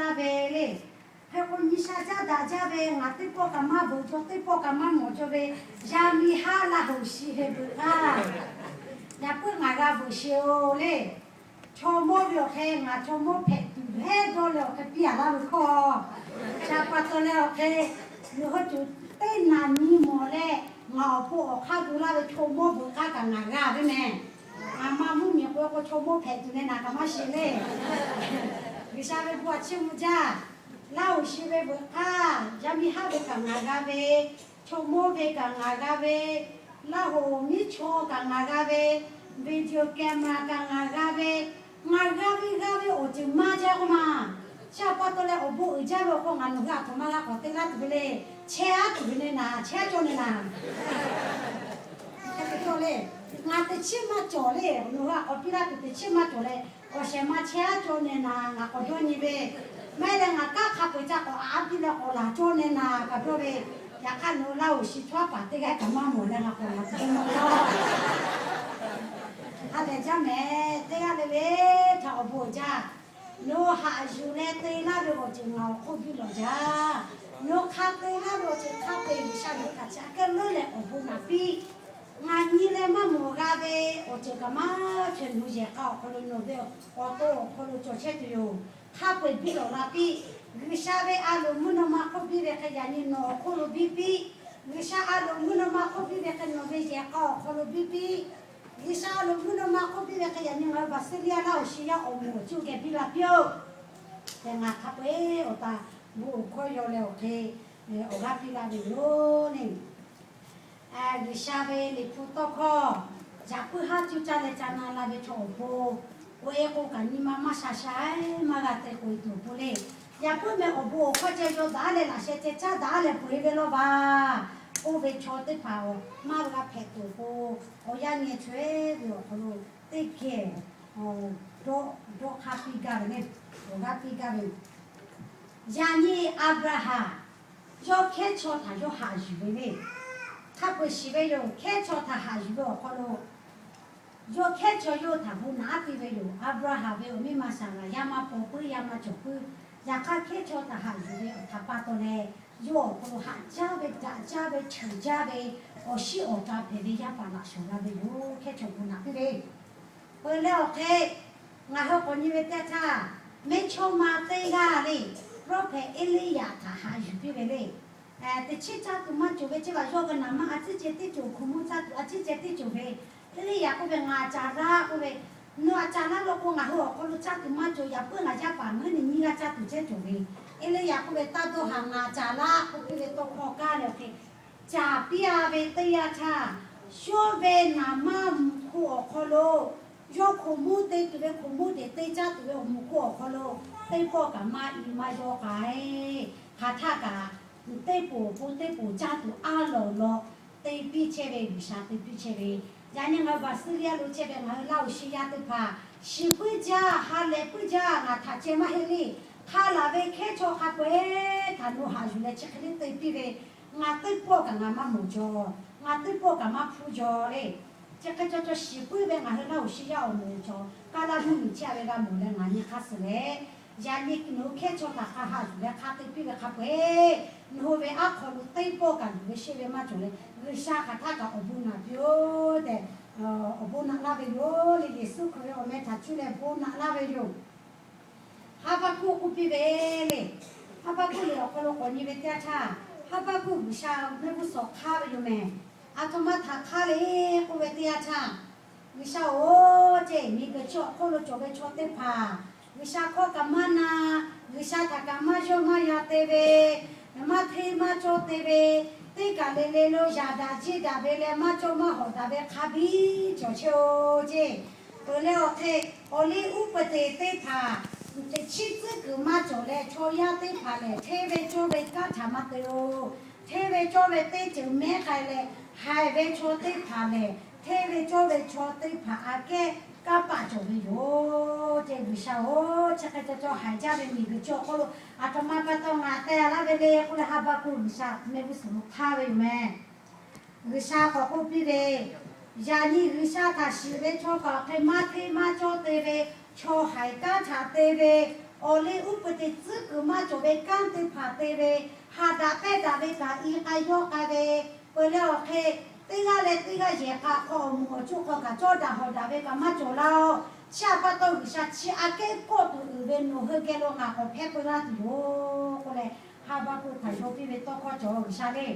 laˇ ve le. Hk'e k'o, nyi sha caˉ daꞈ jaˇ ve ngaˬ teˇ pawˆ kaꞈ maˇ bvuhꞈ cawˬ, teˇ pawˆ kaꞈ maˇ mawˬ cawˬ ve, yaˇ miˇ haˉ Laˇ hoꞈ shi ve beuꞈ k'aˇ, yaꞈ puiˉ ngaˬ g'a bvuhꞈ sheˍ-oˬ le. Chaw mawˇ ve awˬ hk'e ngaˬ chaw mawˇ hpehꞈ tuˬ hehˉ dawˇ leh awˬ hk'e piˇ-a laˇ ve hkawˇ, cha pa taw leh awˬ hk'e, nawˬ hui cawˬ teˇ naˍ nyi mawˬ leh, ngaˬ awˬ pon awˬ hk'aˇ gu laˇ ve chaw mawˇ beuꞈ k'aˇ kaꞈ ngaˬ g'a ve mehˬ. Ngaˬ ma mvuhˇ miˬ k'o, k'o chaw mawˇ hpehꞈ tuˬ leh naˍ kaꞈ maˇ shiˍ le. G'uiˬsha ve bon aꞈ chiˇ mvuh jaˇ. Laˇ hoꞈ shi ve beuꞈ k'aˇ, yaˇ miˇ haˉ ve kaꞈ ngaˬ g'a ve, chaw mawˇ ve kaꞈ ngaˬ g'a ve, Laˇ hoꞈ miˉ chaw kaꞈ ngaˬ g'a ve, video camera kaꞈ ngaˬ g'a ve, ngaˬ g'a ve g'a ve awˬ ceuˬ maˇ jaˇ k'oˆ ma. Chi pa taw leh awˬ bon uiˍ jaˇ ve awˬ hk'aw ngaˬ nawˬ hui aˬ htoꞈ ma g'a k'awꞈ te laˇ tuˬ ve le. Chehˇ aˉ tuˬ ve le naˍ, chehˇ aˉ cawˇ le naˍ. Hk'e te cawˇ le. Ngaˬ teꞈ chiˉ maˇ cawˬ le. Nawˬ hui aꞈ k'awꞈ piˇ laˇ tuˬ teꞈ chiˉ maˇ cawˬ leh, awˬ shehˍ ma chehˇ aˉ cawˇ le naˍ, ngaˬ k'awꞈ dawˇ nyi ve. Maˇ heˆ leh ngaˬ kanˉ hk'a peu-eˬ ca k'awꞈ aꞈ piˇ leh k'awꞈ laˬ cawˇ le naˍ kaꞈ dawˇ ve. Yaꞈ hk'aˇ nawˬ Laˇ hoꞈ shi chaw aˉ paˍ teˇ g'aˇ kaꞈ maˇ mawˬ leh ngaˬ k'awꞈ laˬ tuˬ ve maˇ k'aw. Hk'a dehꞈ jaˇ mehˍ, teˇ g'aˇ le le htaꞈ awˬ bon uiˍ jaˇ. Nawˬ haꞈ yuˬ leh te laˇ ve awˬ ceuˬ ngaˬ awˬ hk'oˆ biˇ lawˬ jaˇ. Nawˬ hk'a te laˇ ve awˬ ceuˬ hk'a peu-eˬ G'uiˬsha nawˬ hui htaꞈ chi aꞈ kehˉ leuˉ leh awˬ bon naꞈ piˇ. Ngaˬ nyi leh maˇ mawˬ g'a ve awˬ ceuˬ kaꞈ maˇ chaweh nawˬ hui yehˬ k'a awˬ hk'aw lo nawˬ ve awˬ to awˬ hk'aw lo cawˬ chehˇ tuˬ yoˬ. Hk'a peu-eˬ biˇ lawˬ la piˇ. G'uiˬsha ve a loˍ mvuhˇ naw ma hk'oˆ biˇ ve hk'e yaꞈ nyi nawˬ awˬ hk'oˆ lo biˇ piˇ. G'uiˬsha a loˍ mvuhˇ naw ma hk'oˆ biˇ ve hk'e nawˬ ve yehˬ k'a awˬ hk'aw lo biˇ piˇ. G'uiˬsha a loˍ mvuhˇ naw ma hk'oˆ biˇ ve hk'e yaꞈ nyi ngaˬ hui Baˍsiˇliˇaˇ Laˇ hoꞈ shi yaˇ awˬ moˍ awˬ cuˇ geh biˇ la piˇ-oˆ tehꞈ ngaˬ hk'a peu-eˬ awˬ taˍ bon awˬ hkawˇ yaw leh awˬ hk'e awˬ g'aˇ piˇ laˇ ve yoˬ le. G'uiˬsha ve Liꞈ hpu tawˇ hkawˇ, yaꞈ puiˉ haˉ cuˇ caˇ leh ca na la ve chaw awˬ pon, k'oꞈ-e k'o kaꞈ nyi ma maˇ sha sha-e maˇ g'a te k'oꞈ-e tuˬ awˬ pon le. Yaꞈ puiˉ meh awˬ bon awˬ hkawˇ ceh yaw daꞈ leh laꞈ sheh ceh caˉ daꞈ leh peuˬ-e ve lawˇ baˬ. Oˇ ve chaw teˇ hpaˍ-oˬ, maˇ g'a hpehꞈ tuˬ k'o, awˬ yanˇ nyi chaweh ve awˬ hk'aw lo teˇ geh dawˇ hk'aˇ piˇ gaˇ ve le. Awˬ g'aˇ piˇ gaˇ ve, yaꞈ nyi Aˍbraˍhanˍ yawˇ hkehˉ chaw htaꞈ yawˇ haꞈ yuˬ ve le. Hk'a peu-eˬ shiˍ ve yoˬ. Hkehˉ chaw htaꞈ haꞈ yuˬ ve awˬ hk'aw lo yawˇ hkehˉ chaw yawˇ htaꞈ bon naꞈ aˉ piˇ ve yoˬ. Aˍbraˍhanˍ ve awˬ miˇ ma Saˍraˍ yaˇ maˇ paw puiˉ yaˇ maˇ cawˬ puiˉ. Yaꞈ hk'aˇ hkehˉ chaw htaꞈ haꞈ yuˬ ve awˬ hk'aˬ pa taw leh, yawˇ awˬ hk'aw lo haꞈ jaˇ ve daꞈ jaˇ ve cheuˬ jaˇ ve awˬ shiˉ awˬ ka hpehꞈ ve yaˇ paˍ laꞈ shawˍ la ve yoˬ. Hkehˉ chaw bon naꞈ piˇ ve peuˬ leh awˬ hk'e, ngaˬ hui k'awꞈ nyi ve teˇ yanˇ htaˇ, mehˇchawˇma teˇ g'aˇ le, prophet Eˇliˇyaꞈ htaꞈ haꞈ yuˬ piˇ ve le. Teˇ chiˉ caˇ tuˬ maˇ cawˬ ve chi vaꞈ yawˇ ve naˍ manˇ a ciˉ ceh teˇ cawˬ, hkuꞈ mvuhˇ caˇ tuˬ a ciˉ ceh teˇ cawˬ ve, Eˇliˇyaꞈ k'oˆ ve, Ngaˬ caˍ laˇ k'oˆ ve, nawˬ aꞈ caˍ laˇ lo k'o ngaˬ hui awˬ hk'aw lo caˇ tuˬ maˇ cawˬ. Yaꞈ puiˉ ngaˬ yaˇ paˍ meuˉ neˬ nyiˇ g'aˇ caˇ tuˬ ceh cawˬ ve, Eˇliˇyaꞈ k'oˆ ve, Taˇ dawˇ haˍ, ngaˬ caˍ laˇ k'oˆ piˇ ve tawˇ hkawˇ kaˇ leh awˬ hk'e, caˍ piˇ-a ve teˇ yanˇ htaˇ, yawˇ ve naˍ manˇ mvuhˬ hko awˬ hk'aw lo, yawˇ hkuꞈ mvuhˇ te tuˬ ve hkuꞈ mvuhˇ teꞈ te caˇ tuˬ ve awˬ mvuhˬ hko awˬ hk'aw lo, teˇ pawˆ kaꞈ maˇ i maˇ yawˇ k'ai. Hk'aˬ htaˇ kaꞈ, teˇ poˍ awˬ pon teˇ poˍ caˇ tuˬ a lawˬ law te piˇ chehˇ ve, G'uiˬsha te piˇ chehˇ ve. Yaꞈ nyi ngaˬ hui Baˍsiˇliˇyaˇ lo chehˇ ve ngaˬ hui Laˇ hoꞈ shi yaˇ teˇ hpaˍ, shiˍ puiˉ jaˇ, ha lehˬ puiˉ jaˇ, ngaˬ htaꞈ ceh maˇ heˆ le. Hk'a laˬ ve hkehˉ chaw hk'a peu-eˬ htaꞈ nawˬ haꞈ yuˬ leh chi hk'e le te piˇ ve, ngaˬ teˇ pawˆ kaꞈ ngaˬ maˇ mawˬ jaw, ngaˬ teˇ pawˆ kaꞈ maˇ hpuˇ jaw le. Chi hk'e caw caw shiˍ puiˉ ve ngaˬ hui Laˇ hoꞈ shi yaˇ awˬ moˍ cawˬ kaˇ laˇ mvuhˇmiˬ chehˇ ve g'a mawˬ leh ngaˬ nyi hk'aˇ suh leh, yaꞈ nyi nawˬ hui hkehˉ chaw htaꞈ hk'a haꞈ yuˬ leh hk'a te piˇ ve hk'a peu-eˬ, nawˬ hui ve aˉ hk'aw lo teˇ pawˆ kaꞈ luˬ ve sheˆ ve maˇ cawˬ leh, G'uiˬsha hk'aˬ htaˇ kaꞈ awˬ bon naꞈ piˇ-oˆ tehꞈ, awˬ bon naꞈ laˇ ve yoˬ le. Yeˍsuˆ Hkriꞈ ve awˬ meh htaꞈ cuˇ leh bon naꞈ laˇ ve yoˬ. Haˇbaˆkuˆ k'oˆ piˇ ve le. Haˇbaˆkuˆ liꞈ awˬ hk'aw lo k'awꞈ nyi ve teˇ yanˇ htaˇ, Haˇbaˆkuˆ G'uiˬsha mehˆ g'uˇ suhˍ hk'aˇ ve yoˬ mehˬ. Aˬ htoꞈ ma htaꞈ hk'aˇ le k'oˆ ve teˇ yanˇ htaˇ, G'uiˬsha-oˬ, ceˇ miˬguiˬ chi awˬ hk'oˆ lo cawˬ ve chaw teˇ hpaˍ, G'uiˬsha hkawˇ kaꞈ maˇ na, G'uiˬsha htaꞈ kaꞈ maˇ yawˇ maˇ yan te ve, maˇ hteˇ maˇ cawˇ te ve, teˇ kaˬ le le lo yaꞈ daꞈ jiˇ daꞈ ve leh maˇ cawˇ maˇ hawꞈ daꞈ ve hk'a biˇ cawˬ chehˇ-oˬ ceˇ. Peuˬ leh awˬ hk'e, awˬliˇ uˉ peꞈ teꞈ teˇ hpaˍ, teꞈ chiˉ tcuhˉ kuiˬ maˇ cawˬ leh chaw yaˇ teˇ hpaˍ lehˬ, hteˇ ve cawˇ ve kanˉ htaꞈ maˇ te-o. Hteˇ ve cawˇ ve teˇ ceuˬ mehˉ k'ai leh, haiˬ ve chaw teˇ hpaˍ lehˬ, hteˇ ve cawˇ ve chaw teˇ hpaˍ aꞈ kehˉ kanˇ paˆ cawˬ ve yoˬ ceˇ. G'uiˬsha-oˬ, chi hk'e caw caw haiˬ jaˇ ve miˬguiˬ chi awˬ hk'oˆ lo aˬ htoꞈ ma pa taw ngaˬ te-a laˇ ve le k'oˆ leh, Haˇbaˆkuˆ G'uiˬsha mehˆ g'uˇ suhˍ lo hk'aˇ ve yoˬ mehˬ. G'uiˬsha k'awꞈ k'oˆ piˇ ve, yaꞈ nyi G'uiˬsha htaꞈ shiˍ ve chaw kaꞈ hk'e maˇ hteˇ maˇ cawˇ te ve, chaw haiˬ kanˉ htaꞈ te ve, Awˬ leh uˉ peunˍ teˇ tcuhˉ kuiˬ maˇ cawˬ ve kanˉ teˇ hpaˍ te ve, haꞈ daꞈ pehnˇ daꞈ ve kaꞈ i k'ai yawˇ k'ai ve, peuˬ leh awˬ hk'e teˇ g'aˇ leh teˇ g'aˇ yehˬ k'a hk'aw awˬ moˍ awˬ cuˇ hk'aw kaꞈ cawˇ daꞈ hawˍ daꞈ ve kaꞈ maˇ cawˬ laˇ-oˬ. Chi htaꞈ pa taw G'uiˬsha chi aꞈ kehˉ kawˆ tuˬ uiˍ ve nawˬ hui geh lo ngaˬ k'awꞈ hpehˇ peu laˇ tuˬ yoˬ k'oˆ leh, ha Baˍbuˆ htaꞈ yawˇ piˇ ve tawˇ hkawˇ cawˬ G'uiˬsha le.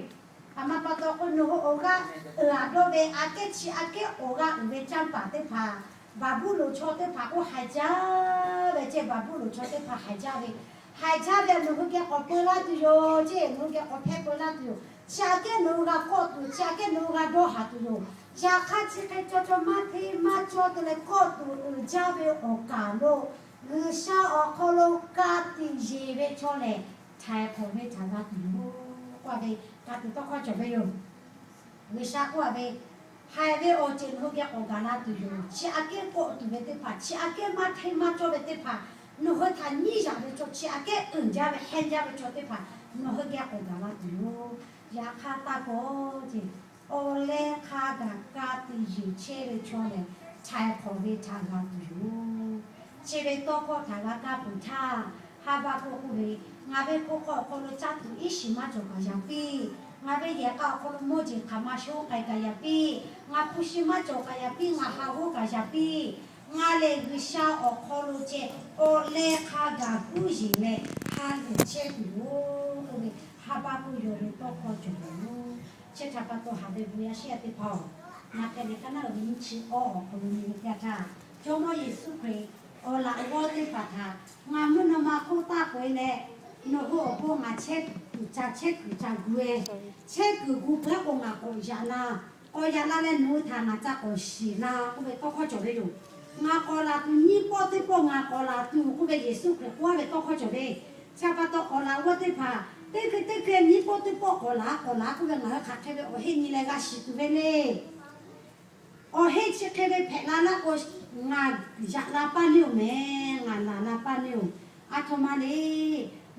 Aˬ ma pa taw k'o, nawˬ hui awˬ g'aˇ uiˍ aꞈ dawˇ ve aꞈ kehˉ chi aꞈ kehˉ awˬ g'aˇ uiˍ ve canˇ paˍ teˇ hpaˍ, Baˍbuˆlonˍ chaw teˇ hpaˍ k'oˆ haiˬ jaˇ ve ceh, Baˍbuˆlonˍ chaw teˇ hpaˍ haiˬ jaˇ ve, haiˬ jaˇ ve nawˬ hui geh k'awꞈ peu laˇ tuˬ yoˬ ceˇ, nawˬ hui geh k'awꞈ hpehˇ peu laˇ tuˬ yoˬ. Chi aꞈ kehˉ nawˬ hui g'a kawˆ tuˬ, chi aꞈ kehˉ nawˬ hui g'a dawˇ haˍ tuˬ yoˬ. Yaꞈ hk'aˇ chi hk'e caw caw maˇ hteˇ maˇ cawˇ te leh kawˆ tuˬ uiˍ jaˇ ve awˬ kaˍ lo, G'uiˬsha awˬ hk'aw lo ka tiꞈ yeˬ ve chaw lehˬ, htaiˍ hk'awꞈ ve htaꞈ g'a tuˬ yoˬ k'oˆ ve, ka tiꞈ tawˇ hkawˇ cawˬ ve yoˬ. G'uiˬsha k'oˆ a ve, haiˬ ve awˬ ceuˬ nawˬ hui geh k'awꞈ gaˬ la tuˬ yoˬ. Chi aꞈ kehˉ kawˆ tuˬ ve teˇ hpaˍ, chi aꞈ kehˉ maˇ hteˇ maˇ cawˇ ve teˇ hpaˍ, nawˬ hui htaꞈ nyiˇ yaꞈ ve chaw, chi aꞈ kehˉ uiˍ jaˇ ve hehnˇ jaˇ ve chaw teˇ hpaˍ, nawˬ hui geh k'awꞈ gaˬ la tuˬ yoˬ. Yaꞈ hk'aˇ taˇ kawˆ ceˇ, awˬ leh hk'a gaˬ ka tiꞈ yeˬ chehˇ ve chaw lehˬ, htaiˍ hk'awꞈ ve htaꞈ g'a tuˬ yoˬ. Chi ve tawˇ hkawˇ htaꞈ g'a kaˇ peuˬ htaˇ, Haˍbaˍhkuˆ k'oˆ ve, ngaˬ ve hk'oˆ hk'aw awˬ hk'aw lo caˇ tuˬ iˉ shiˍ maˇ cawˬ kaꞈ yaꞈ piˇ, ngaˬ ve yehˬ k'a awˬ hk'aw lo mawˇ jeˬ hk'aˬ ma sho k'ai kaꞈ yaꞈ piˇ, ngaˬ hpu shi maˇ cawˬ kaꞈ yaꞈ piˇ, ngaˬ ha g'oˇ kaꞈ yaꞈ piˇ, ngaˬ lehˬ G'uiˬsha awˬ hk'aw lo ceh awˬ leh hk'a gaˬ huˉ yeˬ leh ha lehˬ chehˇ tuˬ yoˬ k'oˆ ve, Haˍbaˍhkuˆ yawˇ ve tawˇ hkawˇ cawˬ ve yoˬ. Chi htaꞈ pa taw haꞈ ve bon yaˇ shiˉ yaˇ teˇ hpaˍ-oˬ, Maꞈhtehˍ liꞈ ka naˉ uiˍ ve nyiˇ chi awˇ awˬ hk'aw lo nyi ve teˇ yanˇ htaˇ, Jawˇmawˇ Yeˍsuˆ Hkriꞈ awˬ laꞈ g'awˇ teˇ hpaˍ htaꞈ, ngaˬ mvuhˇ naw ma hk'oˆ taˆ k'oꞈ e leh, nawˬ hui awˬ bon ngaˬ chehˇ kuiˬ ca chehˇ kuiˬ ca gu e, chehˇ kuiˬ gu peuˬ k'o ngaˬ k'awꞈ yaꞈ la, k'awꞈ yaꞈ la leh nawˬ hui htaꞈ ngaˬ ca k'awꞈ shiˍ la k'oˆ ve tawˇ hkawˇ cawˬ ve yoˬ. Ngaˬ k'awꞈ laˬ tuˬ nyiˇ pawˆ teˇ pawˆ ngaˬ k'awꞈ laˬ tuˬ k'oˆ ve Yeˍsuˆ Hkriꞈ k'oˆ ve tawˇ hkawˇ cawˬ ve. Chi pa taw awˬ laꞈ g'awˇ teˇ hpaˍ teˇ hkui teˇ hkui nyiˇ pawˆ teˇ pawˆ k'awꞈ laˬ k'awꞈ laˬ k'oˆ ve ngaˬ hui hk'aˬ hk'e ve awˬ heˆ nyi leh g'a shiˍ tuˬ ve le. Awˬ heˆ chi hk'e ve hpehꞈ la laˇ k'o, ngaˬ yaꞈ la paˇ neˇ-oˬ mehˍ, ngaˬ laˬ la paˇ neˇ-oˬ. Aˬ htoꞈ ma le,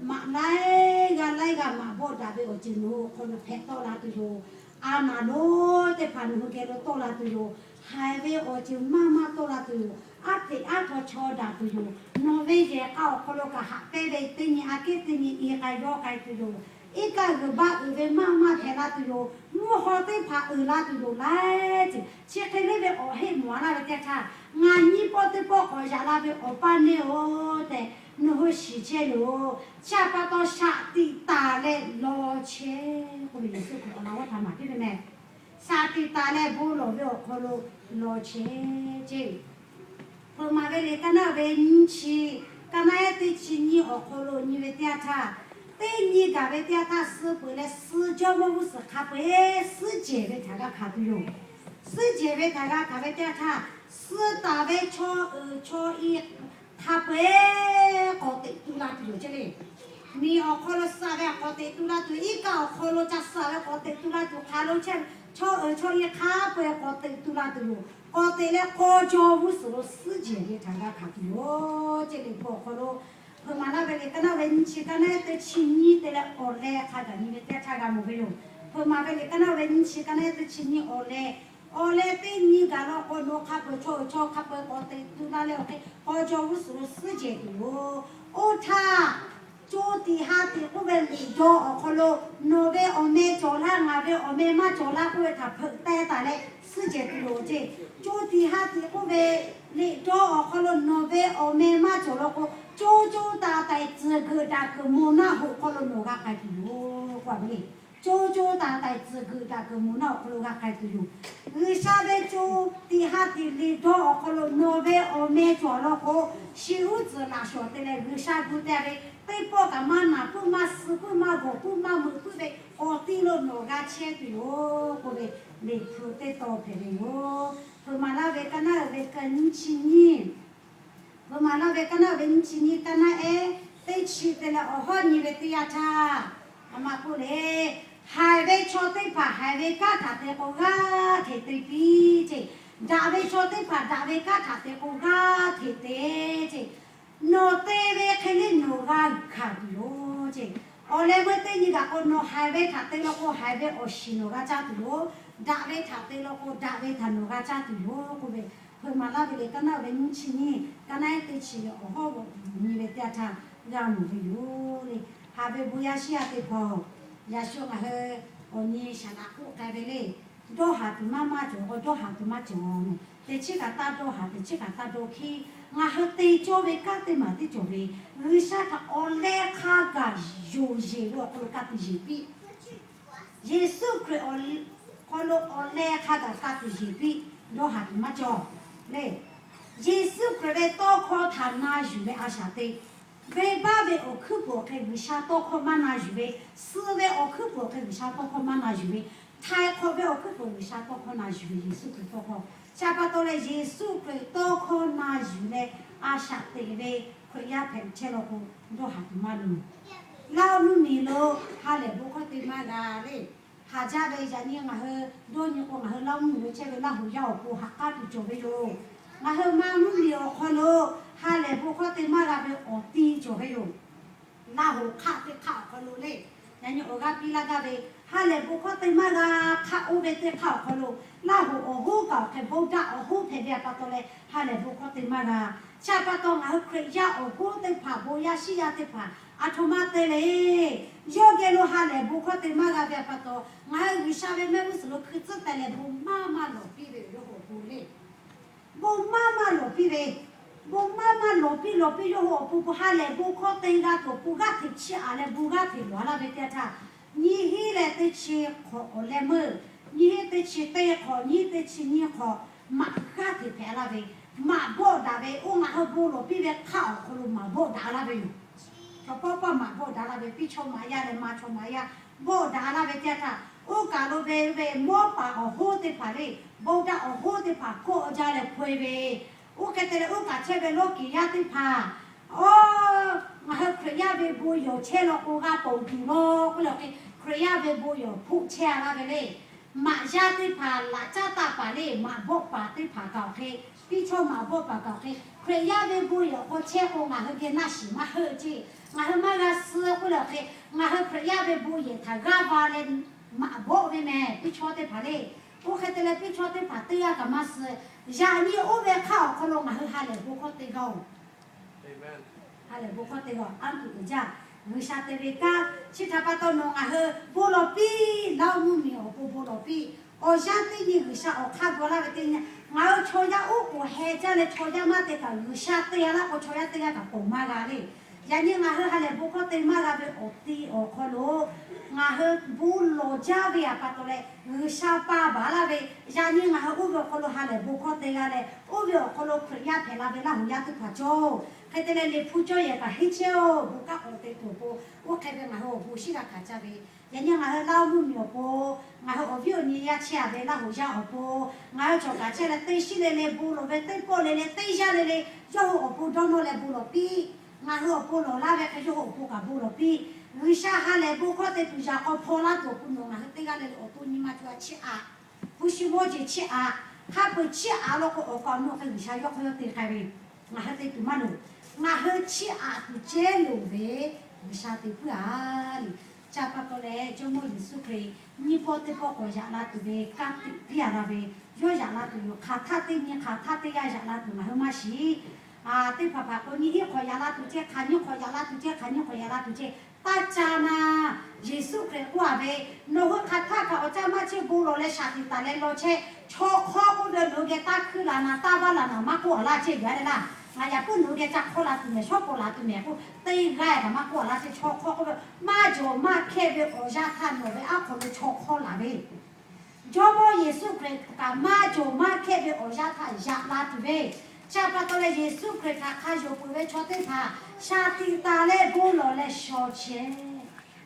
maꞈ laiˉ g'aˇ laiˉ g'aˇ maꞈ bawˆ daꞈ ve awˬ ceuˬ nawˬ hui awˬ hk'aw lo hpehꞈ tawˆ la tuˬ yoˬ. A naˍ lonˉ teˇ hpaˍ nawˬ hui geh lo tawˆ la tuˬ yoˬ. Haiˬ ve awˬ ceuˬ maˇ maˇ tawˆ la tuˬ yoˬ. Aˉ hteꞈ aˉ htaw chaw daꞈ tuˬ yoˬ. Nawˬ ve yehˬ k'a awˬ hk'aw lo kaꞈ haꞈ pehnˇ ve teˇ nyi aꞈ kehˉ teˇ nyi i k'ai yawˇ k'ai tuˬ yoˬ. Iˉ kaˆ g'uiˬ baˆ uiˍ ve maˇ maˇ hpehꞈ la tuˬ yoˬ. Mvuhˇ haw teˇ hpaˍ uiˍ la tuˬ yoˬ laiˉ ceuˬ chi hk'e le ve awˬ heˆ mawˬ a laˇ ve teˇ htaˇ, ngaˬ nyiˇ pawˆ teˇ pawˆ k'awꞈ yaꞈ la ve awˬ paˇ neˇ-oˬ tehꞈ nawˬ hui shiˍ chehˇ loˬ. Chi pa taw shaꞈ tiꞈ taˍ leh law chehˇ k'oˆ ve Yeˍsuˆ Hkriꞈ awˬ laꞈ g'awˇ htaꞈ maˍ piˇ ve meh. Shaꞈ tiꞈ taˍ leh bon lawˬ ve awˬ hk'aw lo law chehˇ ceˇ. Hpeuꞈ maˍ ve liꞈ ka naˉ ve nyiˇ chi, ka naˉ ehˉ teˇ chi nyiˇ awˬ hk'aw lo nyi ve teˇ yanˇ htaˇ, teˇ nyi gaˬ ve teˇ yanˇ htaˇ suh peuˬ leh suh jawˇmawˇ g'uˇ suhˍ hk'a peu-eˬ suhˉ jehˬ ve htaꞈ g'a hkanˍ tuˬ yoˬ. Suhˉ jehˬ ve htaꞈ g'a hkanˍ ve teˇ yanˇ htaˇ, suh taˍ ve chaw uiˍ chaw i hk'a peu-eˬ k'awꞈ teꞈ tu la tuˬ yoˬ ceˇ le. Miˬ awˬ hk'aw lo suh ve k'awꞈ teꞈ tu la tuˬ, iˉ kaˆ awˬ hk'aw lo ca suh ve k'awꞈ teꞈ tu la tuˬ, hk'aˬ lo chehˇ ve chaw uiˍ chaw i hk'a peu-eˬ k'awꞈ teꞈ tu la tuˬ yoˬ. K'awꞈ teꞈ leh k'aw jaw g'uˇ suhˍ lo suhˉ jehˬ ve htaꞈ g'a hkanˍ tuˬ yoˬ ceˇ le. Bon awˬ hk'aw lo hpeuꞈ maˍ laˇ ve liꞈ ka naˉ ve nyiˇ chi ka naˉ ehˉ teˇ chi nyiˇ te leh awˬ leh hk'a gaˬ nyi ve teˇ htaˇ g'a mawˬ ve yoˬ. Hpeuꞈ maˍ ve liꞈ ka naˉ ve nyiˇ chi ka naˉ ehˉ teˇ chi nyiˇ awˬ leh, awˬ leh teˇ nyi gaˬ law k'o, nawˬ hk'a peu-eˬ chaw uiˍ chaw hk'a peu-eˬ k'awꞈ teꞈ tu la leh awˬ hk'e k'aw jaw g'uˇ suhˍ lo suhˉ jehˬ tuˬ yoˬ. Oˇ htaˇ, co tiꞈ ha tiꞈ k'oˆ ve liꞈ daw awˬ hk'aw lo nawˬ ve awˬ meh cawˬ laˇ, ngaˬ ve awˬ meh maˇ cawˬ laˇ k'oˆ ve htaꞈ hpeuꞈ teh taˍ leh suhˉ jehˬ tuˬ yoˬ ceˇ. Co tiꞈ ha tiꞈ k'oˆ ve liꞈ daw awˬ hk'aw lo nawˬ ve awˬ meh maˇ cawˬ law k'o, co co taiˍ taiˍ tcuhˬ geuꞈ daꞈ kuiˬ moˬ naˆ hoꞈ hk'aw lo nawˬ g'a k'ai tuˬ yoˬ k'oˆ ve le. Co co taiˍ taiˍ tcuhˬ geuꞈ daꞈ kuiˬ moˬ naˆ hoꞈ hk'aw lo g'a k'ai tuˬ yoˬ. G'uiˬsha ve co tiꞈ ha tiꞈ liꞈ daw awˬ hk'aw lo nawˬ ve awˬ meh cawˬ law k'o, shi uˉ tcuhˍ laꞈ shawˍ te leh G'uiˬsha gu teh ve teˇ pawˆ kaꞈ maˇ naˬ puiˉ maˇ suh puiˉ maˇ gawˬ puiˉ maˇ meuꞈ puiˉ ve k'awꞈ tiˇ lo nawˬ g'a chehˇ tuˬ yoˬ k'oˆ ve, liꞈ hpu teˇ taw hpehꞈ ve yoˬ. Hpeuꞈ maˍ laˇ ve ka naˉ ve ka nyiˇ chi nyiˇ Hpeuꞈ maˍ laˇ ve ka naˉ ve nyiˇ chi nyiˇ ka naˉ ehˉ teˇ chi te leh awˬ hawˉ nyi ve teˇ yanˇ htaˇ, aˬ ma k'oˆ le, haiˬ ve chaw teˇ hpaˍ haiˬ ve kanˉ htaꞈ te k'o g'aˇ hteꞈ te piˇ ceˇ. Daꞈ ve chaw teˇ hpaˍ daꞈ ve kanˉ htaꞈ te k'o g'aˇ hteꞈ te ceˇ. Nawˬ te ve hk'e le nawˬ g'a hkanˍ tuˬ yoˬ ceˇ. Awˬ leh meuˇ teˇ nyi gaˬ k'o, nawˬ haiˬ ve htaꞈ te law k'o haiˬ ve awˬ shiˍ nawˬ g'a caˇ tuˬ yoˬ. Daꞈ ve htaꞈ te law k'o daꞈ ve htaꞈ nawˬ g'a caˇ tuˬ yoˬ k'oˆ ve, Hpeuꞈ maˍ laˇ ve le, kaˇ naˉ ve nyiˇ chi nyiˇ, kaˇ naˉ teˇ chi ve awˬ hawˉ g'awˬ nyi ve teˇ yanˇ htaˇ g'a mawˬ ve yoˬ le. Haꞈ ve bon yaˇ shiˉ yaˇ teˇ hpaˍ-oˬ, yaꞈ shu ngaˬ hui awˬ nyi shaˍ laꞈ k'oˆ k'ai ve le. Dawˇ haˍ tuˬ maˇ maˇ cawˬ k'o, dawˇ haˍ tuˬ maˇ cawˬ. Teˇ chiˉ kaꞈ taˇ dawˇ haˍ, teˇ chiˉ kaꞈ taˇ dawˇ hkiˉ. Ngaˬ hui te cawˇ ve kanˉ teˇ maˬ teˇ cawˬ ve, G'uiˬsha htaꞈ awˬ leh hk'a gaˬ yonˍ yeˬ ve awˬ hk'aw lo ka tiꞈ yeˬ piˇ. Yeˍsuˆ Hkriꞈ awˬ hk'aw lo awˬ leh hk'a gaˬ ka tiꞈ yeˬ piˇ. Dawˇ haˍ tuˬ maˇ cawˬ le. Yeˍsuˆ Hkriꞈ ve tawˇ hkawˇ htaꞈ na yuˬ ve a shaꞈ teꞈ, venˇbaˆ ve awˬ hkuiˉ puiˍ awˬ hk'e G'uiˬsha tawˇ hkawˇ maˇ na yuˬ ve, suh ve awˬ hkuiˉ puiˍ awˬ hk'e G'uiˬsha tawˇ hkawˇ maˇ na yuˬ ve, htaiˍ hk'awꞈ ve awˬ hkuiˉ puiˍ G'uiˬsha tawˇ hkawˇ na yuˬ ve Yeˍsuˆ Hkriꞈ tawˇ hkawˇ. Chi pa taw leh Yeˍsuˆ Hkriꞈ tawˇ hkawˇ na yuˬ leh a shaꞈ teꞈ ve Hkriꞈ yaˇ hpehꞈ chehˇ law k'o, dawˇ haˍ tuˬ maˇ loˬ. Laˇ oˇ mvuhˇmiˬ lo ha lehˬ bon hkawˇ te maˇ g'a le. Haˍ jaˇ ve yaꞈ nyi ngaˬ hui dawˇ nyi k'o, ngaˬ hui Laˇ oˇ mvuhˇmiˬ lo chehˇ ve Laˇ huˍ yaˇ awˬ pon ha k'aˉ tuˬ cawˬ ve yoˬ. Ngaˬ hui Manˇ mvuhˇmiˬ awˬ hk'aw lo ha lehˬ bon hkawˇ te maˇ g'a ve awˬ ti cawˬ ve yoˬ. Laˇ hoˍ hk'aˆ teˇ hk'aˆ awˬ hk'aw lo le, yaꞈ nyi awˬ g'aˇ piˇ laˇ gaˇ ve, ha lehˬ bon hkawˇ te maˇ g'a hk'aˆ oˇ ve teˇ hk'aˆ awˬ hk'aw lo, Laˇ hoˍ awˬ hoˉ kaꞈ awˬ hk'e bon daꞈ awˬ hoˉ hpehꞈ ve a pa taw leh ha lehˬ bon hkawˇ te maˇ g'a. Chi pa taw ngaˬ hui Hkriꞈ yaˇ awˬ hoˉ teˇ hpaˍ, bon yaˇ shiˉ yaˇ teˇ hpaˍ, aˬ htoꞈ ma te le. Yawˇ geh lo ha lehˬ bon hkawˇ te maˇ g'a ve a pa taw, ngaˬ hui G'uiˬsha ve mehˆ g'uˇ suhˍ lo hkui tcuhˉ teh leh bon maˇ maˇ lawˬ piˇ ve yoˬ. Yawˇ hui awˬ pon le, bon maˇ maˇ lawˬ piˇ ve, bon maˇ maˇ lawˬ piˇ lawˬ piˇ yawˇ hui awˬ pon bon ha lehˬ bon hkawˇ te g'a tuˬ awˬ pon g'aˇ hteꞈ chiˇ aꞈ leh bon g'aˇ hteꞈ lawˬ laˇ ve teˇ yanˇ htaˇ, nyiˇ hinˉ leh teˇ chi hk'awꞈ awˬ leh meuˇ, nyiˇ hinˉ teˇ chi teˇ hk'awꞈ, nyiˇ teˇ chi nyiˇ hk'awꞈ, maꞈ g'aˇ hteꞈ hpehꞈ laˇ ve, maꞈ bawˆ daꞈ ve, oˇ ngaˬ hui bon lawˬ piˇ ve hk'aˆ awˬ hk'aw lo maꞈ bawˆ daꞈ laˇ ve yoˬ. Chaw pawˆ pawˆ maꞈ bawˆ daꞈ laˇ ve, piˇ chaw maꞈ yaˇ leh ma chaw maꞈ yaˇ bawˆ daꞈ laˇ ve teˇ yanˇ htaˇ, oˇ kaˬ lo ve ve mawˇ paˍ awˬ hoˉ teˇ hpaˍ le, bon daꞈ awˬ hoˉ teˇ hpaˍ hkawˇ jaˇ leh hpaw e ve, oˇ hk'e te leh oˇ kaˬ chehˇ ve lawˇ kiˍ yaˇ teˇ hpaˍ, oˇ, ngaˬ hui Hkriꞈ yaˇ ve bon yawˬ chehˇ law k'o g'a ponˬ tuˬ law k'oˆ leh awˬ hk'e, Hkriꞈ yaˇ ve bon yawˬ hpoˆ chehˇ a laˇ ve le. Maꞈ yaˇ teˇ hpaˍ laꞈ caˉ taˆ paˍ le, maꞈ bawˆ paˍ teˇ hpaˍ kaꞈ awˬ hk'e, piˇ chaw maꞈ bawˆ paˍ kaꞈ awˬ hk'e, Hkriꞈ yaˇ ve bon yawˬ hk'aw chehˇ k'o ngaˬ hui geh naˆ shiˍ maˇ heuˆ ceˇ. Ngaˬ hui maˇ g'a suh k'oˆ leh awˬ hk'e, ngaˬ hui Hkriꞈ yaˇ ve bon yehˬ htaꞈ g'aˇ va leh maꞈ bawˆ ve mehˍ piˇ chaw teˇ hpaˍ le. Oˇ hk'e te leh piˇ chaw teˇ hpaˍ teˇ g'aˇ kaꞈ maˇ suh. Yaꞈ nyi oˇ ve hk'aˆ awˬ hk'aw lo ngaˬ hui ha lehˬ bon hkawˇ te g'a oˬ. Ha lehˬ bon hkawˇ te g'a, anˇ tuˬ uiˍ jaˇ. G'uiˬsha te ve kanˉ chi htaꞈ pa taw nawˬ ngaˬ hui bon lawˬ piˇ, Laˇ oˇ mvuhˇmiˬ awˬ pon bon lawˬ piˇ. Awˬ yanˇ teˇ nyi G'uiˬsha awˬ hk'aˇ gaw laˇ ve teˇ nyi, ngaˬ hui chaw yaˇ oˉ k'oˍ heh jaˇ leh chaw yaˇ maˇ te kaꞈ G'uiˬsha te a laˇ k'o chaw yaˇ teˇ g'aˇ kaꞈ ponˬ maˇ g'a le. Yaꞈ nyi ngaˬ hui ha lehˬ bon hkawˇ te maˇ g'a ve awˬ ti awˬ hk'aw lo ngaˬ hui bon lawˬ jaˇ ve a pa taw leh G'uiˬsha pa baˬ laˇ ve, yaꞈ nyi ngaˬ hui oˇ ve awˬ hk'aw lo ha lehˬ bon hkawˇ te g'a leh, oˇ ve awˬ hk'aw lo Hkriꞈ yaˇ hpehꞈ la ve Laˇ huˍ yaˇ teˇ hpaˍ cawˬ. Hk'e te leh Liꞈ hpu cawˇ yehˬ kaꞈ henˇ chehˇ oˬ, bon kaˉ k'awꞈ te tuˬ awˬ pon, oˇ hk'e ve ngaˬ hui awˬ bon shiˉ g'a hkanˍ caˇ ve. Yaꞈ nyi ngaˬ hui Laˇ oˇ mvuhˇmiˬ awˬ pon, ngaˬ hui awˬ viˉ awˬ nyi yaˇ chehˇ a ve Laˇ huˍ yaˇ awˬ pon, ngaˬ hui cawˬ kaꞈ chehˇ leh teˇ shiˉ le le bon lawˬ ve, teˇ pawˆ le le teˇ yanˇ le le, yawˇ hui awˬ pon dawˇ nawˇ leh bon lawˬ piˇ. Ngaˬ hui awˬ pon lawˬ laˇ ve hk'e yawˇ hui awˬ pon kaꞈ bon lawˬ piˇ. G'uiˬsha ha lehˬ bon hkawˇ te tuˬ yaꞈ k'aw hpaw laˇ tuˬ awˬ pon nawˬ ngaˬ hui teˇ g'aˇ le le awˬ to nyi ma co a chiˇ aꞈ, hpu shi mawˇ jeˬ chiˇ aꞈ, hk'a peu-eˬ chiˇ aꞈ law k'o awˬ kaꞈ awˬ nu hk'e G'uiˬsha yawˇ hk'aw yawˇ te k'ai ve, ngaˬ hui te tuˬ maˇ loˍ. Ngaˬ hui chiˇ aꞈ tuˬ cehˉ loˍ ve G'uiˬsha te puiˉ a le. Chi pa taw leh Jawˇmawˇ Yeˍsuˆ Hkriꞈ nyiˇ pawˆ teˇ pawˆ k'awꞈ yaꞈ la tuˬ ve kanˉ te piˇ a la ve, yawˇ yaꞈ la tuˬ yoˬ. Hk'aˬ htaˆ teˇ nyi hk'aˬ htaˆ teˇ g'aˇ yaꞈ la tuˬ ngaˬ hui maˇ shiˍ. Teˇ hpaˍ hpaˍ k'o nyiˇ hinˉ hk'awꞈ yaꞈ la tuˬ ceh, hk'aˬ nyiˇ hk'awꞈ yaꞈ la tuˬ ceh, hk'aˬ nyiˇ hk'awꞈ yaꞈ la tuˬ ceh, taˇ ca na. Yeˍsuˆ Hkriꞈ k'oˆ a ve, nawˬ hui hk'aˬ htaˆ kaꞈ awˬ caˇ maˇ chehˇ bon lawˬ leh shaˍ tiꞈ taˍ leh law chehˇ. Chaw hk'awˇ k'oˆ ve nawˬ hui geh taˇ hkuiˇ laˬ naˍ, taˇ vaˇ laˬ naˍ maˇ k'oˆ a laˇ ceh gaˬ le laˇ. Ngaˬ yaꞈ puiˉ nawˬ hui geh ca hk'awˇ la tuˬ mehˍ, shawˉ pawˍ laˬ tuˬ mehˍ k'oˆ teˇ g'aˇ kaꞈ maˇ k'oˆ a laˇ ceh. Chaw hk'awˇ k'oˆ ve maˇ jawˬ maˇ hkehˇ ve awˬ yanˇ htaˇ nawˬ ve aˉ hk'aw lo chaw hk'awˇ laˬ ve Jawˇmawˇ Yeˍsuˆ Hkriꞈ kaꞈ maˇ jawˬ maˇ hkehˇ ve awˬ yanˇ htaꞈ yaꞈ la tuˬ ve, chi pa taw leh Yeˍsuˆ Hkriꞈ htaꞈ hk'a yonˍ peuˬ ve chaw teˇ hpaˍ shaˍ tiꞈ taˍ leh bon lawˬ leh shaw chehˇ.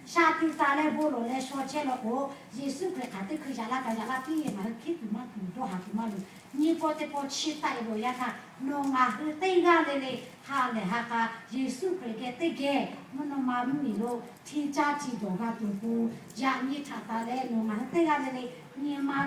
Shaˍ tiꞈ taˍ leh bon lawˬ leh shaw chehˇ law k'o, Yeˍsuˆ Hkriꞈ hk'aˬ teˇ hkui yaꞈ la kaꞈ yaꞈ la piˇ, ngaˬ hui hkiˉ tuˬ maˇ tuˬ, dawˇ haˍ tuˬ maˇ loˍ. Nyiˇ pawˆ teˇ pawˆ chiˇ taˆ e ve awˬ yanˇ htaˇ, nawˬ ngaˬ hui teˇ g'aˇ le le ha lehˬ ha k'a Yeˍsuˆ Hkriꞈ geh teˇ geh mvuhˇ naw ma mvuhˇmiˬ lo hti caˇ hti dawˬ g'a tuˬ awˬ pon, yaꞈ nyi htaꞈ taˍ leh nawˬ ngaˬ hui teˇ g'aˇ le le nyi ma